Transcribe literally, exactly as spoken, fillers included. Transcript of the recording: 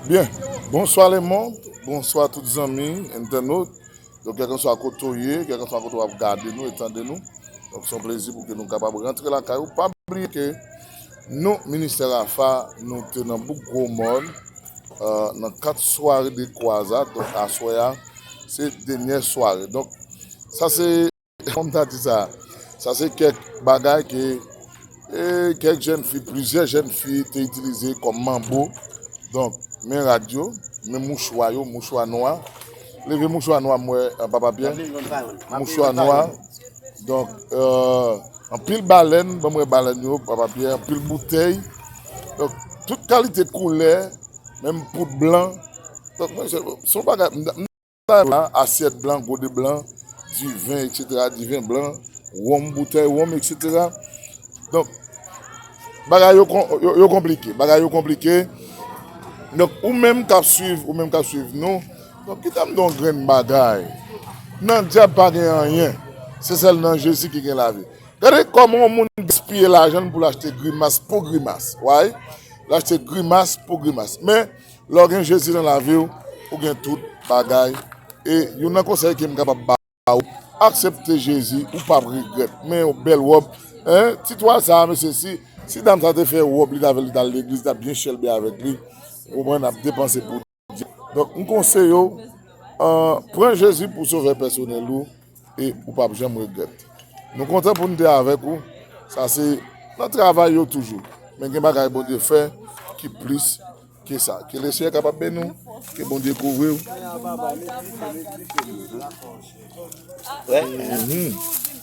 Byen, bonswa lemonn, bonswa tout zanmi entènot. Donk, kèlkanswa kote w ye, kèlkanswa kote w ap gade nou e tande nou. Donk, se yon plezi pou ke nou kapab rantre lakay ou. Pa bliye ke nou, Ministè Rafa, nou te nan Bouk Gwo Mòn, euh, nan kat sware de kwazad. Donk, aswè a, se dènyè sware. Donk, sa se Kòm ta di sa, sa se kèk bagay ke, e, kèk jèn fi, plizyè jèn fi te itilize kòm manbo. Donk, men rad yo, men mouchwa yo, mouchwa nwa. Leve mouchwa nwa m wè, e, Papa Pyè. Mouchwa nwa. Donk, e, anpil balèn, ban m wè balèn yo, Papa Pyè, anpil boutèy. Donk, tout kalite koulè, menm poud blan. Donk, mwen, se, se yon bagay, m, m, la, asyèt blan, gode blan, diven, etsetera, diven blan, wonm, boutèy wonm, etsetera. Donk, bagay yo, kon- yo, yo konplike, bagay yo konplike. Donk, ou menm k ap swiv, ou menm k ap swiv nou, donk, kite m di w yon grenn bagay. Nan dyab pa gen anyen, se sèl nan Jezi ki gen lavi. Gade kòman yon moun gaspiye lajan l pou l achte grimas pou grimas, why? L achte grimas pou grimas. Men, lè w gen Jezi nan lavi w, ou gen tout bagay. E youn nan konsèy ke m kapab ba w, aksepte Jezi, ou p ap regrèt. Men yon bèl wòb, en, ti twal sa a, mesye, si, si dam sa te fè wòb li t avè l, li t al legliz, li t ap byen chèlbe avèk li, ou konprann, ap depanse pou Dye. Donk, m konseye w, an, pran Jezi pou sovè pèsonèl ou, e ou p ap janm regrèt. Nou kontan pou n te avèk ou. Sa se nan travay yo toujou. Men gen bagay Bondye fè ki plis ke sa. Ke Lesenyè kapab beni w, ke Bondye kouvri w. Mhm.